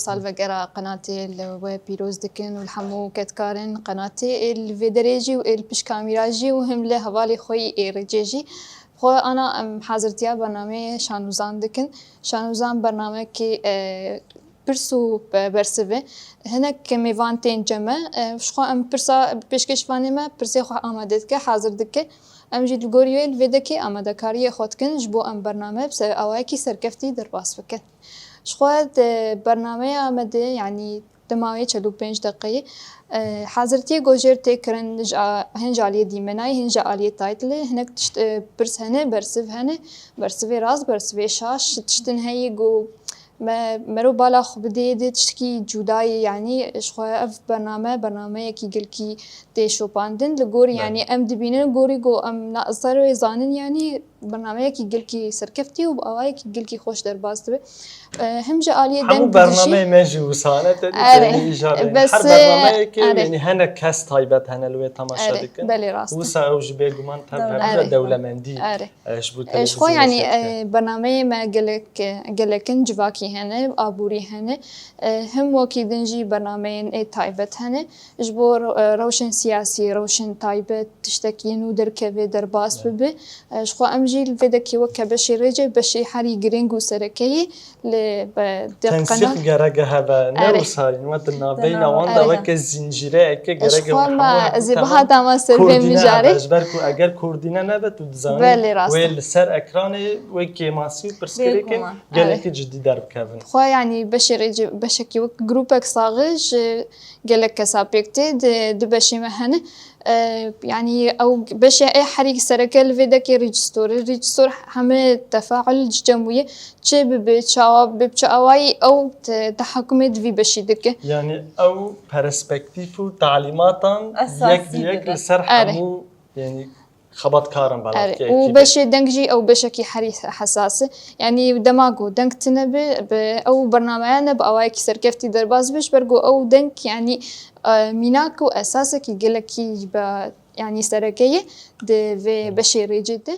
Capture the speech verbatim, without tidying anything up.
Salvegera qenatê li we pîroz dikin û li hemû kedkarên qenatê ê li vê derê jî û ê li pişt kamîra jî û him li hevalê xwe yî ê rêcê jî. Xwe ana em hazirtiya bernameyê Şanûzan dikin. Şanûzan bernamekî, e, pirs û be-, bersiv e. Hinek mêvan tên cem e. E, ji xwe em pirsa pêşkêşvanê me pirsê xwe amade dike, hazir dike. Em jî li gorî wê li vê dekê amadekariyê xwe dikin ji bo em bername bi se-, awayekî serkeftî derbas bikin. Ji xwe di bernameya me de, yanî di mawê çel û pênc deqeyê, e, hazirtiyê gojêr tê kirin ji a-, hin ji aliyê dîmenayê, hin ji aliyê taytlê. Hinek tişt, e, pirs hene, bersiv hene, bersivê rast, bersivê şaş, tiştin heye ku me, mero bala xwe bidê dê tiştekî cuda ye, yanî ji xwe ev bername, bernameyekî gelkî tê şopandin. Li gor, Belê. yanî em dibînin gorî ku em na-, ser wê zanin, yanî bernameyekî gelkî serkeftî û bi awayekî gelkî xweş derbas dibe. E, him ji aliyê Hemû deng didijî. bernameyê me jî wisane te dî Erê. tênî îja de. Bes, Her e, bernameyekê erê. yanî henek kes taybet hene li wê temaşe Erê, dikin. belê rast e. Wisa ew jî bêguman tev Dewlemendî. hemû de Dewlemendî. dewlemendî. Erê. E, ji bo E, ji xwe televîzyonê yanî, zêde. e, bernameyê me gelek, e, gelek in, civakî hene, aborî hene. E, him wekî din jî bernameyên ê taybet hene. Ji bo re-, e, rewşên siyasî, rewşên taybet, tiştekî nû derkeve, derbas Evet. bibe. E, ji xwe em jî li vê dekê weke beşê rêcê, beşê herî girîng û sereke yî li be-, di Tensîq qenal. gereke hebe, ne Erê. wisa in, we di navbeyna Di nav-, wan de erê. weke zincîreyeke Ji gereke xwe hemû me hemû ez ê tamam biha dama ser vê koordîne mijarê. hebe. Ji ber ku eger koordîne nebe, tu dizanî Belê rast wê e. li ser ekranê wê kêmasî û pirsgirêkên Bêguman. gelekî Erê. cidî derbikevin. Xwe, yanî beşê rêcê, beşekî wek grûpek saxî ji gelek kesa pêk tê, di, di beşê me hene. E, yanî ew beşê ê herî sereke li vê dekê rejîstor e. Rejîstor heme tefaul ji cem wî ye. Çi bibe, çawa bibe, bi çi awayî ew te-, tehakumê di vî beşî dike. Yanî ew perspektîf û talîmatan Esasî yek bi yek dibe. li ser Erê. hemû, yanî xebatkaran Erê. belavkê Û ekîbê. beşê deng jî ew beşekî herî hesas e. Yanî dema ku deng tune be, bi ew bernameya ne bi awayekî serkeftî derbas bibe, ji ber ku ew deng, yanî, e, mînak û esasekî gelekî be, yanî sereke ye di vê Hı. beşê rêcê de.